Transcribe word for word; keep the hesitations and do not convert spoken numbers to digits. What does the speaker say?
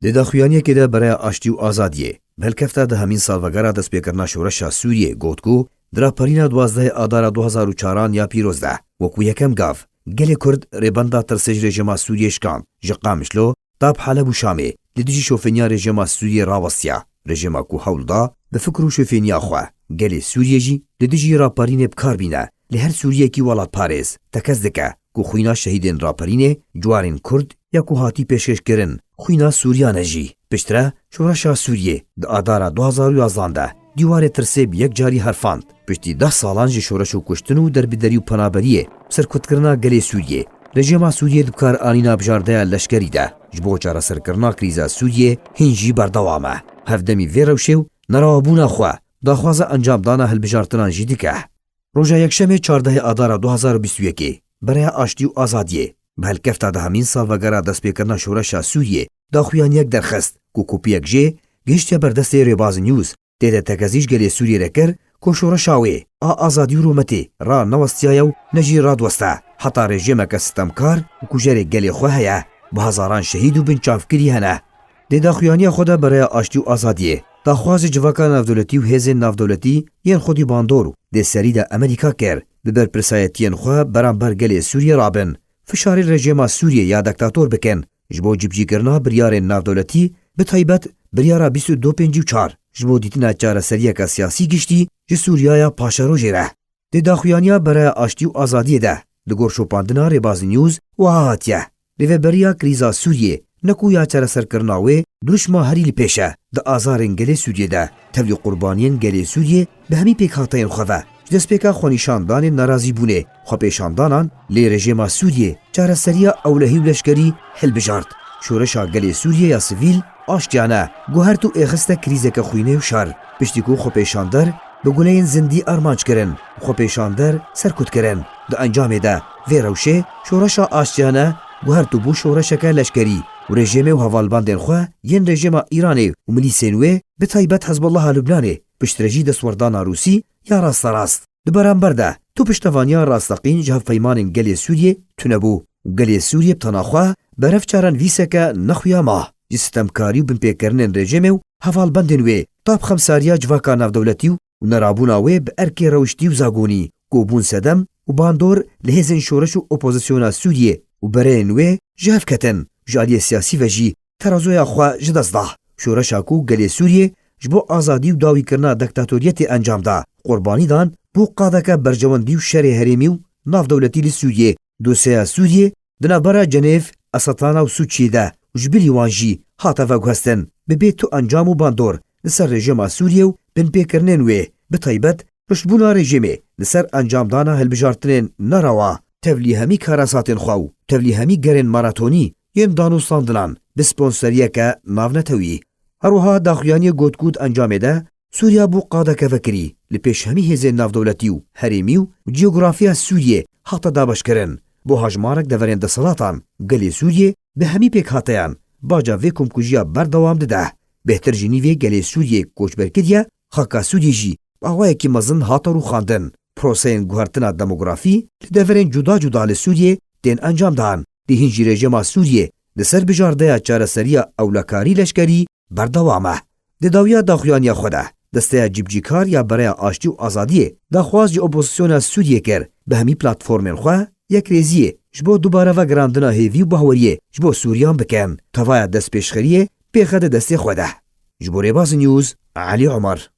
Di daxuyaniyekê de Bereya Aştî û Azadiyê bi helkefta dehemîn salvegera destpêkirina şoreşa Sûriyê got ku di raperîna duwazdehê Adara du hazar û çaran ya pîroz de, wekû yekem gav, gelê Kurd rêbenda tirsê ji rejîma Sûriyê şikand, ji Qamişlo ta bi Heleb û Şamê li dijî şofêniya rejîma Sûriyê rawestiya. Rejîma ku hewl da bi fikr û şofêniya xwe gelê Sûriyê jî li dijî raperînê bi kar bîne, li her Sûriyekî welatparêz tekez dike ku xwîna şehîdên raperînê, ciwarên Kurd ya ku hatî pêşkêşkirin, xwîna Sûriyan e jî. Piştre şoreşa Sûriyê di Adara du hazar û yazdan de dîwarê tirsê bi yek carî herfand. Piştî deh salan ji şoreş û kuştin û derbiderî û penaberiyê, serkutkirina gelê Sûriyê, rejîma Sûriyê di bikaranîna bijardeya leşkerî de ji bo çareserkirina krîza Sûriyê hîn jî berdewam e. Hevdemî vê rewşê û nerawabûna xwe daxwaza encamdana hilbijartinan jî dike. Roja Yekşemê çardehê Adara du hazar û bîst û yekê, Bereya Aştî û Azadiyê bi helkefta dehemîn salvegera destpêkirina şoreşa Sûriyê daxuyaniyek derxist ku kopiyek jê gihiştiye ber destê Rêbaz News. Tê de tekezî ji gelê Sûriyê re kir ku şoreşa wê a azadî û rûmetê ranewestiyaye û ne jî radiweste heta rejîmeke sitemkar û kujerê gelê xwe heye, bi hezaran şehîd û binçavkirî hene. Di daxuyaniya xwe de Bereya Aştî û Azadiyê daxwaz ji civaka navdewletî û hêzên navdewletî yên xwedî bandor û dê serî de Amerîka kir, bi berpirsayetiyên xwe beramber gelê Sûriyê rabin, fişarê rejîma Sûriyê ya dektator bikin, ji bo cibcîkirina biryarên navdewletî, bi taybet biryara bîst û du pêncî û çar, ji bo dîtina çareseriyeke siyasî giştî ji Sûriyaya paşerojê re. Di daxuyaniya Bereya Aştî û Azadiyê de, li gor şopandina Rêbaz News wiha hatiye, rêveberiya krîza Sûriyê ne ku ya çareserkirina wê dirûşma herî li pêş e di azarên gelê Sûriyê de. Tevlî qurbaniyên gelê Sûriyê bi hemî pêkhateyên xwe ve ji destpêka xwenîşandanên nerazîbûnê, xwepêşandanan lê rejîma Sûriyê çareseriya ewlehî û leşkerî hilbijart. Şoreşa gelê Sûriyê ya sivîl aştiyane guhert û êxiste krîzeke xwînê û şer. Piştî ku xwepêşander bi guleyên zindî armanc kirin û xwepêşander serkut kirin. Di encamê de vê rewşê şoreşa aştiyane guhert û bû şoreşeke leşkerî û rejîmê û hevalbendên xwe yên rejîma Îranê û milîsên wê, bi taybet Hezbollaha Lubnanê, piştre jî destwerdana Rûsî ya rasterast. Di beramber de tu piştevaniya rasteqîn ji hevpeymanên gelê Sûriyê tune bû û gelê Sûriyê bi tena xwe berev çarenivîseke nexuya ma. Ji sitemkarî û binpêkirinên rejîmê û hevalbendên wê ta bi xemsariya civaka navdewletî û nerabûna wê bi erkê rewiştî û zagonî ku bûn sedem û bandor li hêzên şoreş û opozisyona Sûriyê û bereyên wê ji hev ketin, ji aliyê siyasî ve jî terazoya xwe ji dest da. Şoreşa ku gelê Sûriyê ji bo azadî û dawîkirina diktatoriyetê encam da, qurbanî dan, bû qadeke berjewendî û şerê herêmî û navdewletî li Sûriyê. Dosyeya Sûriyê di navbera Cenêv, Esatana û Sûçiyê de û ji bilî wan jî hate veguhestin. Bi bê tu encam û bandor li ser rejîma Sûriyê û binpêkirinên wê, bi taybet riştbûna rejîmê li ser encamdana hilbijartinên nerewa, tevlî hemî karasatên xwe û tevlî hemî gerên maratonî yên danûstandinan bi sponseriyeke navnetewî. Her wiha daxuyaniyê got ku di encamê de Sûriya bû qadeke vekirî li pêş hemî hêzên navdewletî û herêmî û cîografiya Sûriyê hate dabeşkirin. Bo hejmarek deverên desthilatan gelê Sûriyê bi hemî pêkhateyan baca vê komkujiya berdewam dide. Bêhtir ji nîvê gelê Sûriyê koçber kiriye, xaka Sûriyê jî bi awayekî mezin hate rûxandin. Proseyên guhertina demografî li deverên cuda cuda li Sûriyê tên encamdan. Dê hîn jî rejîma Sûriyê li ser bijardeya çareseriya ewlekarî leşkerî berdewam e. Di dawiya daxuyaniya xwe de, Desteya Cîbicîkar ya Bereya Aştî û Azadiyê daxwaz ji opozisyona Sûriyê kir, bi hemî platformên xwe yekrêziyê ji bo dubare vegirandina hêvî û bahweriyê ji bo Sûriyan bikin. Tevaya destpêşxeriyê pêxe di destê xwe de. Ji bo Rêbaz News, Elî Omer.